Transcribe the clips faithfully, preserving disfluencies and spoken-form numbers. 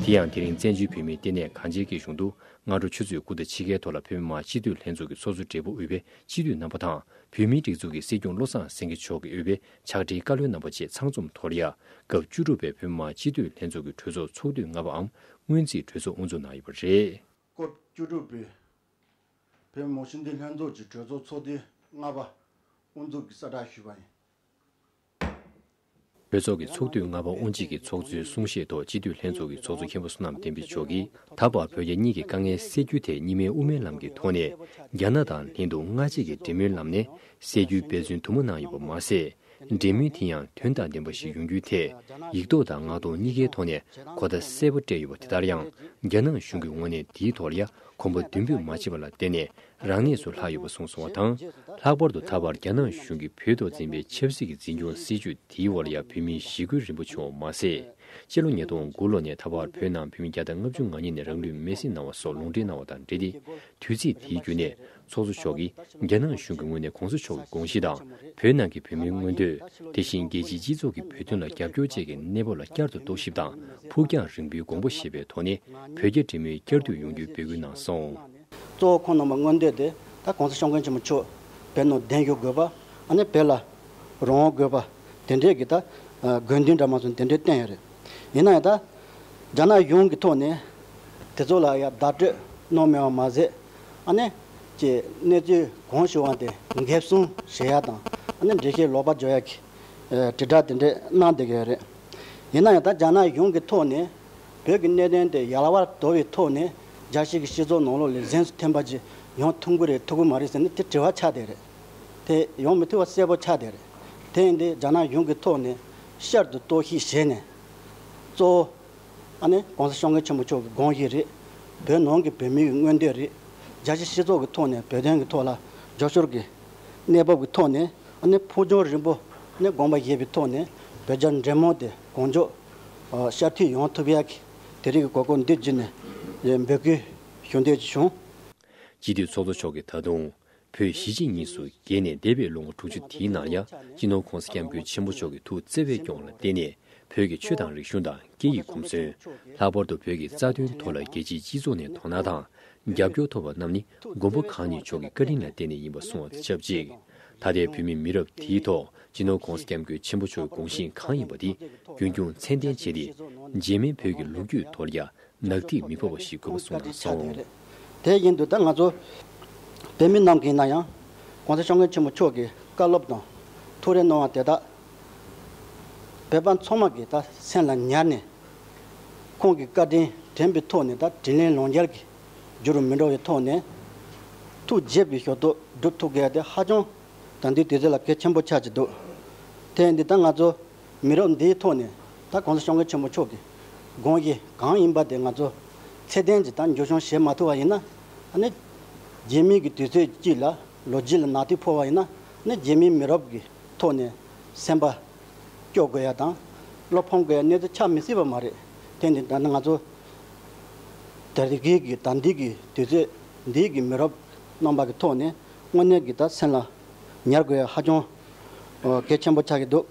དེ་ཡང་དེ་རིང་བཙན་བྱོལ་བོད་མིའི་ལྟེ་གནས་གངས་ཅན་སྐྱིད་གཤོངས་དུ་སྔ་དྲོ་ཆུ་ཚོད་དགུ་དང་ཕྱེད་ཀའི་ཐོག་ལ་བོད་མི་མང་སྤྱི་འཐུས་ལྷན་ཚོགས་ཀྱི་ཚོགས་གཙོ་སྦྲེལ་པོ་དབུས་པའི་སྤྱི་འཐུས་རྣམ་པ་དང་། བོད་མིའི་སྒྲིག་འཛུགས་ཀྱི་སྲིད་སྐྱོང་བློ་བཟང་སེང་གེ་མཆོག་གིས་དབུས་པའི་ཕྱག་སྦྲེལ་བཀའ་བློན་རྣམ་པ་བཅས་ཚང་འཛོམས་ཐོག་ལ་ཡ། སྐབས་བཅུ་དྲུག་པའི་བོད་མི་མང་སྤྱི་འཐུས་ལྷན་ཚོགས་ཀྱི་གྲོས་ཚོགས་ཚོགས་དུས་ལྔ་པའམ་སྔོན་རྩིས་གྲོས་ཚོགས་དབུ་འཛུགས་གནང་ཡོད་པ་རེད། སྐབས་བཅུ་དྲུག་པའི་བོད་མི་མང་སྤྱི་འཐུས་ལྷན་ཚོགས་ཀྱི་གྲོས་ཚོགས་ཚོགས་དུས་ལྔ་པ་དབུ་འཛུགས་ཀྱི་གསལ་བསྒྲགས་ཞུས་པ་ཡིན། གྲོས་ཚོགས་ཀྱི་ཚོགས་དུས་ལྔ་པ་དབུ་འབྱེད་ཀྱི་ཚོགས་གཙོའི་གསུང་བཤད་ཐོག་སྤྱི་འཐུས་ལྷན་ཚོགས་ཀྱི་ཚོགས་གཙོ་མཁན་པོ་བསོད་ནམས་བསྟན་འཕེལ་མཆོག་གིས། ད་བར་བོད་རྒྱ་གཉིས་ཀྱི་དཀའ་ངལ་སེལ་རྒྱུའི་ཐད་གཉིས་སྨན་དབུ་མའི་ལམ་གྱི་ཐོག་ནས་རྒྱ་ནག་དང་ལྷན་དུ་སྔ་རྗེས་ཀྱི་འབྲེལ་མོལ་ལམ་ནས་སེལ་རྒྱུའི་འབད་བརྩོན་དུ་མ་གནང་ཡོད་པ་མ་ཟད། འབྲེལ་མོལ་དེ་ཡང་དོན་དང་ལྡན་པ་ཞིག་ཡོང་རྒྱུའི་ཐད་ཡིག་ཐོག་དང་ངག་ཐོག་གཉིས་ཀའི་ཐོག་ནས་གོ་བརྡ་གསལ་པོ་སྤྲད་ཡོད་པ་དེ་ལྟར་ཡང་། རྒྱ་ནག་གཞུང་གི་ངོས་ནས་དེའི་ཐོག་ལ་ཡ་གོམ་པ་མདུན་སྤོས་མ་བྱས་པ་ལ་བརྟེན་ནས། རང་གནས་སུ་ལྷག་ཡོད་པ་གསུངས་སོང་བ་དང་། ལྷག་པར་དུ་ད་བར་རྒྱ་ནག་གཞུང་གིས་བོད་ཐོག་འཛིན་པའི་ཆབ་སྲིད་ཀྱི་འཛིན་སྐྱོང་སྲིད་བྱུས་དེའི་འོག་ལ་ཡང་བོད་མིའི་ཞི་རྒོལ་རིམ་པ་བྱུང་བ་མ་ཟད། སྤྱི་ལོ་ཉིས་སྟོང་དགུ་ལོ་ནས་ད་བར་བོད་ནང་བོད་མི་བརྒྱ་དང་ལྔ་བཅུ་ང་གཉིས་ནས་རང་ལུས་མེར་སྲེག་གནང་བ་སོགས་ལུང་འདྲེན་གནང་བ་དང་འབྲེལ་ཏེ། དུས་ཚིགས་དེའི་བརྒྱུད་ནས་ཚོགས་གཙོ་མཆོག་གིས་རྒྱ་ནག་གཞུང་གི་ངོས་ནས་གོང་ས་མཆོག་གི་དགོངས་གཞི་དང་། བོད་ནང་གི་བོད་མིའི་མངོན་འདོད། དེ་བཞིན་རྒྱལ་སྤྱིའི་སྤྱི་ཚོགས་ཀྱིས་བོད་དོན་ལ་རྒྱབ་སྐྱོར་བཅས་ཀྱི་གནས་བབ་ལ་བསྐྱར་དུ་རྟོག་ཞིབ་དང་ཕུགས་རྒྱང་རིང་པོའི་དགོངས་པ་བཞེས་པའི་ཐོག་ནས་བོད་རྒྱ་འབྲེལ་མོལ་བསྐྱར་མཐུད་ཡོང་རྒྱུའི་འབོད་སྐུལ་གནང་སོང་། གཙོ་བོ་ཁོང་རྣམ་པ་མངོན་འདོད་དེ་ད་གོང་ས་སྐྱབས་མགོན་ཆེན་པོ་མཆོག་བོད་ནང་བདེན་བཞུགས་དགོས་པ། ཨ་ནི་བོད་ལ་རང་དབང་དགོས་པ། དེ་འདྲས་ཀྱི་ད་དགོས་འདུན་འདྲ་མ་སོང་དེ་འདྲས་བསྟན་ཡོད་རེད། ཡིན་ན་ཡང་ད་རྒྱ་ནག་གཞུང་གི་ཐོག་ནས་དེ་ཚོ་ལ་ཡང་བརྡ་སྤྲོད་གནང་མེད་པ་མ་ཟད། ཨ་ནི་ཀྱི་གནས་ཚུལ་གང་བྱུང་བ་དེ་འགེབས་སྲུང་བྱེད་ཡ་དང་། ཨ་ནི་འགྲེལ་བཤད་ལོག་པ་བརྗོད་ཡ་གི་དྲིལ་བསྒྲགས་དེ་འདྲས་གནང་བསྡད་ཀྱི་ཡོད་རེད། ཡིན་ན་ཡང་ད་རྒྱ་ནག་གཞུང་གི་ཐོག་ནས་བོད་ཀྱི་གནད་དོན་དེ་ཡལ་བར་དོར་བའི་ཐོག་ནས་རྒྱལ་སྤྱི་གི་སྤྱི་ཚོགས་ནང་ལོགས་ལ་གཟེངས་སུ་ཐོན་པ་ཅིག་ཡོང་ཐུབ་ཀྱི་རེད་ཐུབ་ཀྱི་མ་རེད་ཟེར་ནས་དེ་དྲི་བ་ཆགས་བསྡད་རེད། དེ་ཡོང་མི་ཐུབ་པ་གསལ་པོ་ཆགས་བསྡད་རེད། དེ་ཡིན་དུས་རྒྱ་ནག་གཞུང་གི་ཐོག་ནས་བསྐྱར་དུ་རྟོག་ཞིབ་བྱས་ནས་གཙོ་བོ་ཨ་ནི་གོང་ས་སྐྱབས་མགོན་ཆེན་པོ་མཆོག་གི་དགོངས་གཞི་རེད། བོད་ནང་གི་བོད་མི་གི་མངོན་འདོད་རེད། རྒྱལ་སྤྱི་སྤྱི་ཚོགས་ཀྱི་ཐོག་ནས་བོད་དོན་གྱི་ཐོག་ལ་རྒྱབ་སྐྱོར་གྱི་གནས་བབ་ཀྱི་ཐོག་ནས་ཨ་ནི་ཕུགས་རྒྱང་རིང་པོ་ནས་དགོངས་པ་བཞེས་པའི་ཐོག་ནས་བོད་རྒྱ་འབྲེལ་མོལ་དེ་གང་མགྱོགས་བསྐྱར་མཐུད་ཡོང་ཐུབ་ཡག་གི་དེ་རིགས་ཀྱི་གོ་སྐབས་འདི་བརྒྱུད་ནས་འབོད་སྐུལ་ཞུ་འདོད་ཅིག་བྱུང་། སྤྱི་འཐུས་ཚོགས་གཙོ་མཆོག་གིས་ད་དུང་བོད་གཞིས་བྱེས་གཉིས་སུ་རྒྱས་ནས་འདས་པའི་ལོ་ངོ་དྲུག་ཅུ་དེའི་ནང་ཡང་སྤྱི་ནོར་༸གོང་ས་༸སྐྱབས་མགོན་ཆེན་པོ་མཆོག་གི་ཐུགས་བརྩེ་བའི་སྐྱོང་ལ་བརྟེན་ནས་བོད་ཀྱི་ཆོས་དང་རིག་གཞུང་དང་སྐད་ཡིག་གོམས་སྲོལ། ལྷག་པར་དུ་བོད་ཀྱི་རྩ་དོན་ཐོག་ལ་རྒྱལ་སྤྱིའི་སྤྱི་ཚོགས་ནས་དོ་སྣང་དང་རྒྱབ་སྐྱོར་ཐོབ་པ་རྣམས་ནི་མགོན་པོ་གང་ཉིད་མཆོག་གི་བཀའ་དྲིན་ལ་བརྟེན་ནས་ཡིན་པ་གསུངས་པ་དང་ཆབས་ཅིག་ད་ལྟའི་བོད་མི་མི་རབས་དེའི་ཐོག་སྤྱི་ནོར་༸གོང་ས་༸སྐྱབས་མགོན་ཆེན་པོ་མཆོག་གི་དགོངས་གཞི་གང་ཡིན་པ་དེ་རྒྱུན་འཁྱོངས་ཚད་ལྡན་བྱས་ཏེ། རྗེས་མའི་བོད་ཀྱི་ལོ་རྒྱུས་ཐོག་ལ་ཡང་ནག་ཐིག་མི་ཕོག་པ་ཞིག་དགོས་པ་གསུངས་གནང་སོང་། དེ་བཞིན་དུ་ད་ང་ཚོ་བོད་མི་རྣམས་ཀྱིས་ན་ཡང་༸གོང་ས་༸སྐྱབས་མགོན་ཆེན་པོ་མཆོག་གི་བཀའ་སློབ་དང་ཐུགས་རེ་གནང་བ་དེ་དག་བོད་པ་ཚང་མ་གིས་ད་སེམས་ལ་ཉར་ནས་ཁོང་གི་བཀའ་དྲིན་དྲན་པའི་ཐོག་ནས་ད་དྲིན་ལན་ལོག་འཇལ་གྱི་རྒྱུ་རུ་མི་འགྲོ་བའི་ཐོག་ནས་ཐུགས་དགྱེས་པའི་ཞོར་དུ་སྒྲུབ་ཐུབ་དགོས་ཡ་དེ་ཧ་ཅང་ད་ལྟའི་དུས་ཚོད་ལ་གལ་ཆེན་པོ་ཆགས་ཀྱི་འདུག་དེ་ཡིན་དུས་ད་ང་ཚོ་མི་རབས་འདིའི་ཐོག་ནས་ད་༸གོང་ས་༸སྐྱབས་མགོན་ཆེན་པོ་མཆོག་གི་དགོངས་གཞི་གང་ཡིན་པ་དེ་ང་ཚོ་ཚད་ལྡན་གྱི་ད་འགྱུར་བྱུང་བྱེད་མ་ཐུབ་པ་ཡིན་ན། ཨ་ནི་རྗེས་མའི་གི་དུས་ཚོད་ཅིག་ལ་ལོ་རྒྱུས་ལ་ནག་ཐིག་ཕོག་པ་ཡིན་ན། ཨ་ནི་རྗེས་མའི་མི་རབས་ཀྱི་ཐོག་ནས་སེམས་པ་སྐྱོ་དགོས་ཡ་དང་བློ་ཕམ་དགོས་ཡ་གནས་ཚུལ་ཆགས་མི་སྲིད་པ་མ་རེད། དེ་ཡིན་དུས་ད་ནི་ང་ཚོ་དེ་རིང་གི་ད་འདི་གི་དུས་ཚོད་འདི་གི་མི་རབས་རྣམ་པ་གི་ཐོག་ནས་དངོས་གནས་ཀྱི་ད་སེམས་ལ་ཉར་དགོས་ཡ་ཧ་ཅང་གལ་ཆེན་པོ་ཆགས་ཀྱི་འདུག་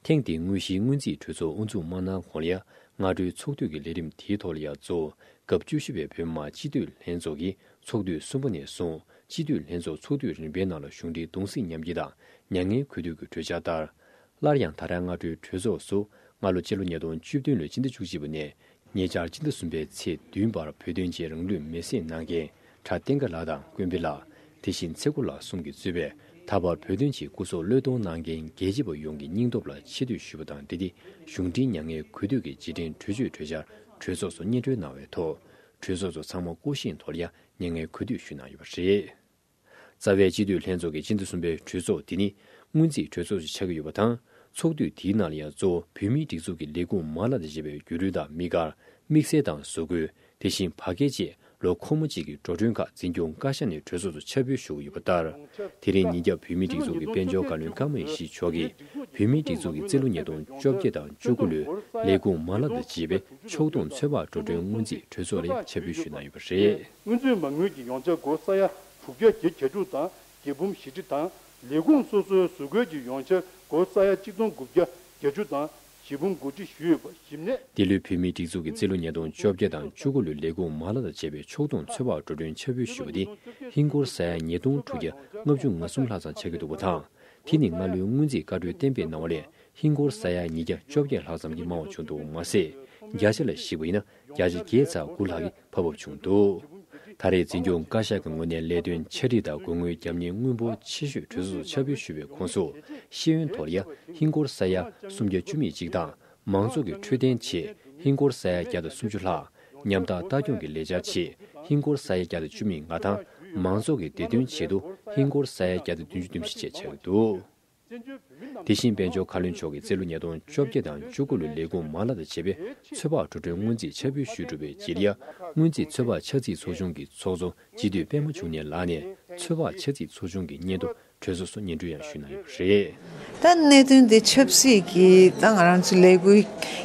ཐེངས་འདིའི་དངོས་གཞིའི་སྔོན་རྩིས་གྲོས་ཚོགས་དབུ་འཛུགས་མ་གནང་གོང་ལ་ཡ། སྔ་དྲོའི་ཚོགས་དུས་ཀྱི་ལས་རིམ་དེའི་ཐོག་ལ་ཡ་གཙོ་བོ་སྐབས་བཅུ་བཞི་པའི་བོད་མི་མང་སྤྱི་འཐུས་ལྷན་ཚོགས་ཀྱི་ཚོགས་དུས་གསུམ་པ་ནས་བཟུང་སྤྱི་འཐུས་ལྷན་ཚོགས་ཚོགས་དུས་རིམ་པའི་ནང་ལ་གཞུང་འབྲེལ་གདུང་སེམས་མཉམ་སྐྱེད་དང་མྱ་ངན་གུས་འདུད་ཀྱི་གྲོས་འཆར་ལྟར། སླར་ཡང་ད་རང་སྔ་དྲོའི་གྲོས་ཚོགས་སུ་སྔ་ལོ་སྤྱི་ལོ་ཉིས་སྟོང་བཅུ་བདུན་ལོའི་སྤྱི་ཟླ་བཅུ་གཅིག་པ་ནས། ཉེ་ཆར་སྤྱི་ཟླ་གསུམ་པའི་ཚེས་བདུན་བར་བོད་དོན་ཆེད་རང་ལུས་མེར་སྲེག་གནང་མཁན་གྲྭ་བསྟན་དགའ་ལགས་དང་ཀུན་དཔེ་ལགས། དེ་བཞིན་ཚེ་མགོ་ལགས་གསུམ་གྱིས་གཙོས་པའི་ད་བར་བོད་དོན་ཆེད་སྐུ་སྲོག་བློས་གཏོང་གནང་མཁན་རྒྱལ་གཅེས་པ་ཡོངས་ཀྱི་སྙིང་སྟོབས་ལ་ཆེ་བསྟོད་ཞུས་པ་དང་འབྲེལ་ཏེ། གཞུང་འབྲེལ་མྱ་ངན་གུས་འདུད་ཀྱི་རྗེས་དྲན་གྲོས་ཆོད་གྲོས་འཆར་གྲོས་ཚོགས་སུ་སྙན་སྒྲོན་གནང་བའི་ཐོག་གྲོས་ཚོགས་སུ་ཚང་མ་སྐུ་བཞེངས་ཐོག་ལ་ཡང་མྱ་ངན་གུས་འདུད་ཞུས་གནང་ཡོད་པ་རེད། རྩ་བའི་སྤྱི་འཐུས་ལྷན་ཚོགས་ཀྱི་སྤྱི་ཟླ་གསུམ་པའི་གྲོས་ཚོགས་འདི་ནི་སྔོན་རྩིས་གྲོས་ཚོགས་སུ་ཆགས་ཀྱི་ཡོད་པ་དང་། ཚོགས་དུས་དེའི་ནང་ལ་ཡང་གཙོ་བོ་བོད་མིའི་སྒྲིག་འཛུགས་ཀྱི་ལས་ཁུངས་མ་ལག་དང་བཅས་པའི་བརྒྱུད་རིམ་དང་དམིགས་བཀར་དམིགས་བསལ་དང་བཟོ་བཀོད། དེ་བཞིན་བར་བརྒལ་བཅས་ལོ་འཁོར་མོ་གཅིག་གི་འགྲོ་གྲོན་ཁག་འཛིན་སྐྱོང་བཀའ་ཤག་ནས་གྲོས་ཚོགས་སུ་ཆ་ཕུལ་ཞུ་གི་ཡོད་པ་ལྟར། དེ་རིང་ཉིན་རྒྱབ་བོད་མིའི་སྒྲིག་འཛུགས་ཀྱི་དཔལ་འབྱོར་བཀའ་བློན་ཀརྨ་ཡེ་ཤེས་མཆོག་གིས་བོད་མིའི་སྒྲིག་འཛུགས་ཀྱི་རྩིས་ལོ་ཉིས་སྟོང་བཅོ་བརྒྱད་དང་བཅུ་དགུ་ལོའི་ལས་ཁུངས་མ་ལག་དང་བཅས་པའི་ཕྱོགས་བསྡོམས་ཚོད་དཔག་འགྲོ་གྲོན་སྔོན་རྩིས་གྲོས་ཚོགས་ལ་ཡང་ཆ་ཕུལ་ཞུས་གནང་ཡོད་པ་རེད། སྔོན་རྩིས་མ་དངུལ་གྱི་ཡོངས་ཁྱབ་སྒོར་ས་ཡ་དྲུག་བརྒྱ་བརྒྱད་ཅུ་དང་བརྒྱད་འབུམ་བཞི་ཁྲི་དང་། ལས་ཁུངས་སོ་སོའི་བཟོ་བཀོད་ཀྱི་ཡོངས་ཁྱབ་སྒོར་ས་ཡ་གཅིག་སྟོང་དགུ་བརྒྱ་བརྒྱད་ཅུ་དང་ ཞི་འབུམ་གོ་སྒྲིག་ཞུས་ཡོད་པ་ཞིབ་གནས། འདི་ལོའི་བོད་མིའི་སྒྲིག་འཛུགས་ཀྱི་རྩིས་ལོ་ཉིས་སྟོང་བཅོ་བརྒྱད་དང་བཅུ་དགུ་ལོའི་ལས་ཁུངས་མ་ལག་དང་བཅས་པའི་ཕྱོགས་བསྡོམས་ཚོད་དཔག་འགྲོ་གྲོན་ཁྱབ་སྤེལ་ཞུས་པ་དེ་ཧིན་སྒོར་ས་ཡ་ཉིས་སྟོང་དྲུག་བརྒྱ་ལྔ་བཅུ་ང་གསུམ་ལྷག་ཙམ་ཆགས་ཀྱི་འདུག་པ་དང་། དེ་ནི་སྔ་ལོའི་སྔོན་རྩིས་བཀའ་འཁྲོལ་གཏན་འབེབས་གནང་བ་ལས་ཧིན་སྒོར་ས་ཡ་ཉིས་བརྒྱ་བཅོ་བརྒྱད་ལྷག་ཙམ་གྱིས་མང་བ་བྱུང་འདུག་མ་ཟད། བརྒྱ་ཆ་ལ་གཞིགས་པ་ཡིན་ན་བརྒྱ་ཆ་བརྒྱད་ཚེག་དགུ་ལྷག་གིས་འཕར་བ་བྱུང་འདུག་ད་རེས་འཛིན་སྐྱོང་བཀའ་ཤག་གི་ངོས་ནས་ལས་དོན་ཆ་སྒྲིག་དང་སྒོ་དངུལ་རྒྱབ་གཉེར་དངུལ་འབོར་ཆེ་ཤོས་གྲོས་ཚོགས་སུ་ཁྱབ་སྤེལ་ཞུས་པའི་ཁོངས་སུ་ཤེས་ཡོན་ཐོག་ལ་ཡ་ཧིན་སྒོར་ས་ཡ་སུམ་བརྒྱ་བཅུ་མེད་གཅིག་དང་། མང་ཚོགས་ཀྱི་འཕྲོད་བསྟེན་ཆེད་ཧིན་སྒོར་ས་ཡ་བརྒྱ་དང་སུམ་ཅུ་ལྷག་ཉམ་ཐག་ལྟ་སྐྱོང་གི་ལས་འཆར་ཆེད་ཧིན་སྒོར་ས་ཡ་བརྒྱ་དང་བཅུ་མེད་ལྔ་དང་། མང་ཚོགས་ཀྱི་བདེ་དོན་ཆེད་དུ་ཧིན་སྒོར་ས་ཡ་བརྒྱ་དང་བདུན་ཅུ་དོན་བཞི་བཅས་ཆགས་ཀྱི་འདུག་དེ་བཞིན་དཔལ་འབྱོར་བཀའ་བློན་མཆོག་གིས་རྩིས་ལོ་ཉིས་སྟོང་བཅོ་བརྒྱད་དང་བཅུ་དགུ་ལོའི་ལས་ཁུངས་མ་ལག་དང་བཅས་པའི་ཚོད་དཔག་འགྲོ་གྲོན་སྔོན་རྩིས་ཁྱབ་སྤེལ་ཞུས་གྲུབ་པའི་རྗེས་ལ་ཡ། སྔོན་རྩིས་ཚོད་དཔག་ཆ་རྩིས་ཚོགས་ཆུང་གི་ཚོགས་གཙོ་སྤྱི་འཐུས་པད་མ་འབྱུང་གནས་ལགས་ནས་ཚོད་དཔག་ཆ་རྩིས་ཚོགས་ཆུང་གི་སྙན་ཐོ་གྲོས་ཚོགས་སུ་སྙན་སྒྲོན་ཡང་ཞུས་གནང་ཡོད་པ་རེད། ད་གནད་དོན་དེ་ཆབ་སྲིད་ཀྱི་ད་ང་རང་ཚོ་ལས་འགུལ་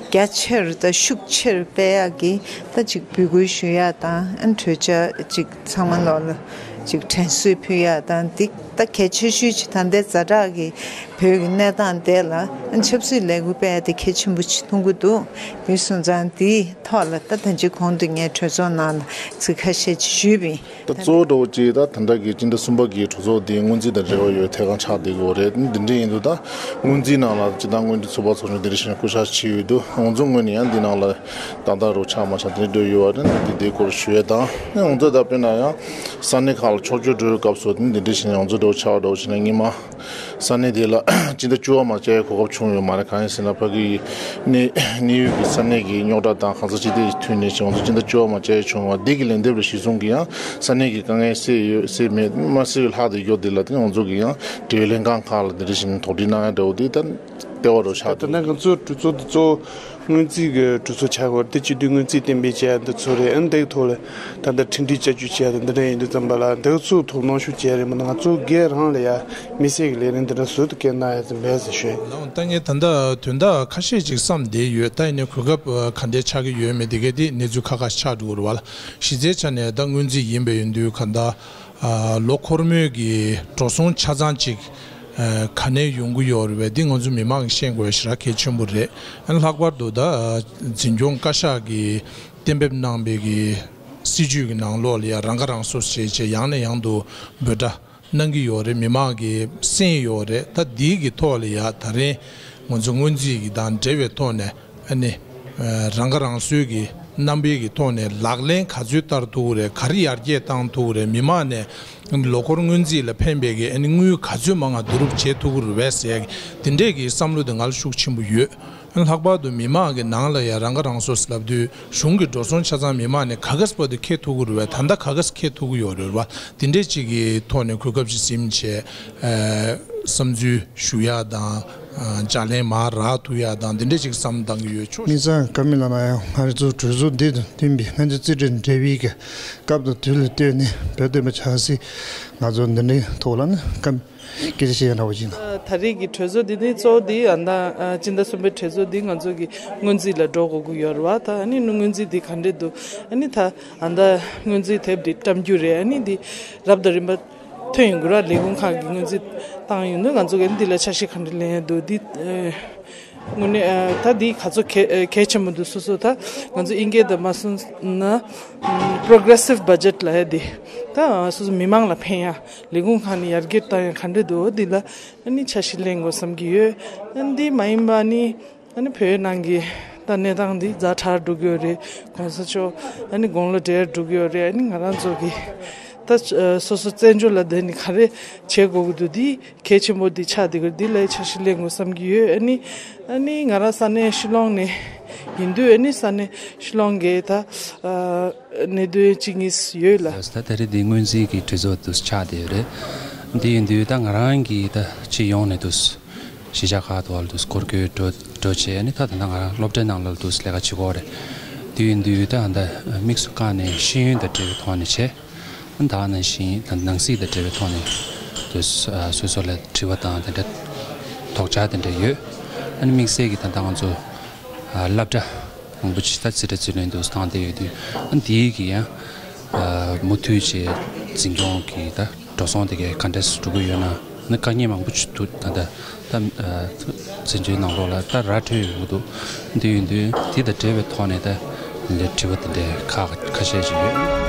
རྒྱ་ཆེར་ད་ཤུགས་ཆེར་སྤེལ་ཡག་གི་ད་ཅིག་འབོད་སྐུལ་ཞུ་ཡག་དང་ཨ་གྲོས་འཆར་ཅིག་ཚང་མ་ལོག་ལ་ཅིག་དྲན་གསོ་ཕུལ་ཡག་དང་འདི་ད་གལ་ཆེ་ཤོས་ཅིག་ད་ལྟའི་ཛ་དྲག་གི་བོད་ཀྱི་གནས་སྟངས་དེ་ལ་ཨ་ཆབ་སྲིད་ལས་འགུལ་སྤེལ་ཡག་དེ་གལ་ཆེན་པོ་ཅིག་མཐོང་གི་འདུག་དེ་སོང་ཙང་དེའི་ཐོག་ལ་ད་ད་ཅིག་གོང་དུ་ངས་གྲོས་ཚོགས་ནང་ལ་ཚིག་ཁ་ཤས་ཅིག་ཞུས་པ་ཡིན། ད་གཙོ་བོ་འདྲ་བོ་ཅིག་ད་ད་ལྟ་གི་སྤྱི་ཟླ་གསུམ་པ་གི་གྲོས་ཚོགས་འདི་སྔོན་རྩིས་དང་འབྲེལ་བ་ཡོད་ཐད་གང་ཆགས་བསྡད་ཀྱི་ཡོད་རེད། འདི་འདྲ་ཡིན་དུས་ད་སྔོན་རྩིས་ནང་ལ་སྤྱི་བཏང་སྔོན་རྩིས་ཚོགས་པ་ཚོགས་ཆུང་དེ་འདྲ་བྱས་ནས་བསྐོ་བཞག་བྱས་ཡོད་དུས་ང་ཚོ་ངོས་ནས་ཡང་འདི་ནང་ལ་ཏག་ཏག་རུ་ཆགས་མ་ཆགས་དེ་འདྲ་ཡོད་པ་རེད། འདི་འདིའི་སྐོར་ཞུ་ཡས་དང་ང་ཚོ་ད་དཔེར་ན་ཡང་ས་གནས་ཁག་ལ་ཕྱོགས་བསྐྱོད་འགྲོ་བའི་སྐབས་སུ་འདི་འདྲ་བྱས་ནས་ང་ཚོ་འདྲ་བོ་ཆགས་འདྲ་བོ་བྱས་ན་སྔོན་མ། ས་གནས་དེ་ལ་སྤྱི་ཟླ་བཅུ་པ་མར་བཅར་ཡའི་གོ་སྐབས་བྱུང་ཡོད་མ་རེད། གང་ཡིན་ཟེར་ན་ཕ་གི་གནས་གནས་ཡུལ་གྱི་ས་གནས་ཀྱི་རྙོག་དྲ་དང་གང་ཟག་སྤྱི་བདེ་ཀྱི་མཐུན་གནས་ཆེད་ང་ཚོ་སྤྱི་ཟླ་བཅུ་པ་མར་བཅར་ཡ་བྱུང་བ་འདི་གི་ལན་འདེབས་ལ་གཞི་བཟུང་གི་ཡང་ས་གནས་ཀྱི་དཀའ་ངལ་སེལ་ཡོད་སེལ་མེད་མ་སེལ་ལྷག་དེ་ཡོད་དེ་ལ་དེ་ང་ཚོ་གི་ཡང་འབྲེལ་ཡོད་ལྷན་ཁང་ཁག་ལ་དེ་འདྲ་བཞིན་དོགས་འདྲི་གནང་ཡ་འདྲ་བོ་དེ་ད་ལྟེ་བ་རུ་ཆགས་ད་འདུག་ད་ང་ཚོ་གྲོས་ཚོགས་དེ་གཙོ་བོ། སྔོན་རྩིས་ཀྱི་གྲོས་ཚོགས་ཆགས་ཡོད་རེད་དེ་སྤྱི་འཐུས་སྔོན་རྩིས་གཏན་འབེབས་བྱས་ཡ་འདི་ཚོ་རེད། ཨ་ནི་དེའི་ཐོག་ལ་ད་ལྟ་ཁྲིམས་སྒྲིག་བསྐྱར་བཅོས་བྱས་ཡ་དང་འདི་འདྲ་ཡིན་དུས་ཙམ་པ་ལ་འདི་ཚོ་ཐོག་གནོན་ཤུགས་བྱས་རེད་མ་གཏོགས་ང་ཚོ་སྒེར་རང་ལ་ཡ་དམིགས་བསལ་གྱི་ལས་རིམ་འདི་འདྲ་བཟོ་དུ་སྐྱེལ་གནང་ཡ་ཙམ་མེད་ཟེར་ཞུ་ཡ་ཡིན། ད་ངས་ད་ལྟ་དོན་དག་ཁ་ཤས་ཅིག་བསམ་བསྡད་ཡོད། ད་ཡིན་ནའི་གོ་སྐབས་ག་འདྲས་ཆགས་ཀྱི་ཡོད་མེད་དེ་གས་དེ་གནས་ཚུལ་ཁག་ཁག་ཆགས་འགྲོ་གི་རེད་བ་ལ། གཞི་རྩའི་ཆ་ནས་ད་སྔོན་རྩིས་ཡིན་པ་ཡིན་དུས་ག་ད། ལོ་འཁོར་མོའི་གི་འགྲོ་སོང་ཆ་ཚང་ཅིག་ག་ནས་ཡོང་གི་ཡོད་རེད་བས་འདི་ང་ཚོ་མི་མང་གིས་ཤེས་དགོས་ཞེ་དྲག་གལ་ཆེན་པོ་རེད། ཨ་ནི་ལྷག་པར་དུ་ད་འཛིན་སྐྱོང་བཀའ་ཤག་གིས་གཏན་འབེབས་གནང་པའི་གི་སྲིད་ཇུས་ཀྱི་ནང་ལོགས་ལ་ཡང་རང་ཁ་རང་གསོ་བྱས་བྱས་ཡང་ནས་ཡང་དུ་འབོད་སྒྲ་གནང་གི་ཡོད་རེད། མི་མང་གིས་གསན་ཡོད་རེད། ད་འདིའི་གི་ཐོག་ལ་ཡང་ད་རིང་ང་ཚོ་སྔོན་རྩིས་ཀྱི་དང་འབྲེལ་བའི་ཐོག་ནས། ཨ་ནི། རང་ཁ་རང་གསོའི་གི་རྣམ་པའི་གི་ཐོག་ནས་ལག་ལེན་ག་ཚོད་བསྟར་ཐུབ་ཀྱི་རེད། ག་རེ་ཡར་རྒྱས་བཏང་ཐུབ་ཀྱི་རེད། མི་མང་ནས་ལོ་འཁོར་སྔོན་རྩིས་ལ་ཕན་པའི་གི་ཨ་ནི་དངུལ་ག་ཚོད་མང་ང་བསྡུ་རུབ་བྱེད་ཐུབ་ཀྱི་རེད་བས་ཟེར་ཡ་གི་དེ་འདྲས་གི་བསམ་བློ་དེ་ང་ལ་ཤུགས་ཆེན་པོ་ཡོད། ཨ་ནི་ལྷག་པར་དུ་མི་མང་གི་ནང་ལ་ཡང་རང་ཁ་རང་གསོ་ཟེར་ལབ་དུས་གཞུང་གི་འགྲོ་སོང་ཆ་ཚང་མི་མང་ནས་ག་ག་ས་བར་དུ་འཁྱེར་ཐུབ་ཀྱི་རེད་བས། ད་ལྟ་ག་ག་ས་འཁྱེར་ཐུབ་ཀྱི་ཡོད་རེད་བ། དེ་འདྲས་ཅིག་གི་ཐོག་ནས་གོ་སྐབས་ཅིག་ཟིན་བྱས། བསམ་ཚུལ་ཞུ་ཡག་དང་། ལྗགས་ལན་མར་རག་ཐུབ་ཡག་དང་དེ་འདྲས་ཅིག་བསམ་བཏང་གི་ཡོད། ཆོག་དམིགས་བསལ་ག་མི་ལ་ན་ཡང་ང་རང་ཚོ་གྲོས་ཚོགས་འདི་དང་མཐུན་པའི་ང་ཚོ་རྩིས་ཁྲའི་འབྲེལ་བའི་གི་སྐབས་དང་དུས་ལ་ལྟོས་ནས་བོད་བསྟན་པ་ཆབ་སྲིད་ང་ཚོ་འདི་འདྲའི་ཐོག་ལ་ནི་སྐབས་སྐད་ཆ་བཤད་ཡ་འདྲ་བོ་ཅིག་ལ། ད་རེས་ཀྱི་གྲོས་ཚོགས་འདི་ནི་གཙོ་བོ་འདི་ཨ་ད་སྤྱི་ཟླ་གསུམ་པའི་གྲོས་ཚོགས་འདི་ང་ཚོ་གི་སྔོན་རྩིས་ལ་འགྲོ་དགོས་ཀྱི་ཡོད་རེད་བ། ད་ཨ་ནི་སྔོན་རྩིས་འདི་ག་འདྲས་འདུག་ཨ་ནི་ད་ཨ་ད་སྔོན་རྩིས་དེབ་འདི་བཀྲམ་རྒྱུ་རེད། ཨ་ནི་འདི་རབ་དང་རིམ་པ། ཐོན་ཡོང་གི་ར། ལས་ཁུངས་ཁག་གི་སྔོན་རྩིས་བཏང་ཡོང་དུས་ང་ཚོ་གི་འདི་ལ་འཆར་གཞི་ག་འདྲ་ལེན་ཡ་འདུག་འདི་ཨ་དངོས་གནས་ཨ་ད་འདི་ག་ཚོད་གལ་ཨ་གལ་ཆེན་པོ་འདུག་སོ་སོ་ད་ང་ཚོ་དབྱིན་སྐད་དུ་མ་སོང་ན་ཨམ་progressive budget ལབ་ཡ་འདི་ད་སོ་སོ་མི་མང་ལ་ཕན་ཡ། ལས་ཁུངས་ཁག་ནས་ཡར་རྒྱས་བཏང་ཡ་ག་འདྲ་འདུག་འདི་ལ་ཨ་ནི་འཆར་གཞི་ལེན་དགོས་བསམ་གྱི་ཡོད། ཨ་འདི་མ་ཡིན་པ་ནི། ཨ་ནི་བོད་ནང་གི་ད་གནས་སྟངས་འདི་ཛ་དྲག་འགྲོ་གི་ཡོད་རེད། གོང་ས་མཆོག་ཨ་ནི་དགུང་ལོ་བགྲེས་འགྲོ་གི་ཡོད་རེད། ཨ་ནི་ང་རང་ཚོ་གི་ད་ཨ་སོ་སོ་བཙན་བྱོལ་ལ་བསྡད་ནས་ག་རེ་བྱེད་དགོས་ཀྱི་འདུག་འདི་གལ་ཆེན་པོ་འདི་ཆགས་བསྡད་ཀྱི་རེད། འདི་ལ་འཆར་གཞི་ལེན་དགོས་བསམ་གྱི་ཡོད། ཨ་ནི་ཨ་ནི་ང་རང་ས་གནས་ཤི་ལོང་ནས་ཡིན་དུས་ཨ་ནི་ས་གནས་ཤི་ལོང་གི་ད་ཨ་གནད་དོན་གཅིག་གཉིས་ཡོད་ལ། ད་ད་རེས་འདི་སྔོན་རྩིས་ཀྱི་གྲོས་ཚོགས་འདུ་ཆགས་བསྡད་ཡོད་རེད། འདི་ཡིན་དུས་ད་ང་རང་གི་ད་སྤྱི་ཡོངས་ནས་འདུ། གཞིས་ཆགས་ཁག་ཏུ་བར་དུ་སྐོར་སྐྱོད་འགྲོ་འགྲོ་བྱས་ནས་ད་ད་ལྟ་ང་རང་སློབ་གྲྭའི་ནང་ལ་འདུག་ལས་ཀ་བྱེད་ཀྱི་ཡོད་རེད། དུས་ཡིན་དུས་ད་ད་དམིགས་སུ་བཀར་ནས་ཤེས་ཡོན་དང་འབྲེལ་བའི་ཐོག་ནས་བྱས། ད་ནང་བཞིན་ད་ནང་སྲིད་དང་འབྲེལ་བའི་ཐོག་ནས་དུ་སོ་སོ་ལ་དྲི་བ་དང་དེ་འདྲ་དོགས་འཆར་དེ་འདྲ་ཡོད། ཨ་ནི་དམིགས་བསལ་གྱི་ད་ལྟ་ང་ཚོ་སློབ་གྲྭ་མང་པོ་ཅིག་ད་རྩིས་ཁྲ་རྩིས་ལེན་འདུག་བཏང་བསྡད་ཡོད་དུས་ཨ་ནི་དེའི་གི་ཡང་མུ་མཐུད་བྱས་འཛིན་སྐྱོང་གི་ད། འགྲོ་སོང་དེ་གའི་ག་འདྲས་སུ་འགྲོ་གི་ཡོད་ན། ནི་དཀའ་ངལ་མང་པོ་ཅིག་འདུག་ད་ལྟ་ད་ཨ་འཛིན་གྲྭའི་ནང་ལོགས་ལ་ད་ར་འཕྲོད་ཡོང་གི་འདུག་འདི་ཡིན་དུས་དེ་དང་འབྲེལ་བའི་ཐོག་ནས་ད་ལས་དྲི་བ་དེ་འདྲའི་ཁག་ཁ་ཤས་ཅིག་ཡོད།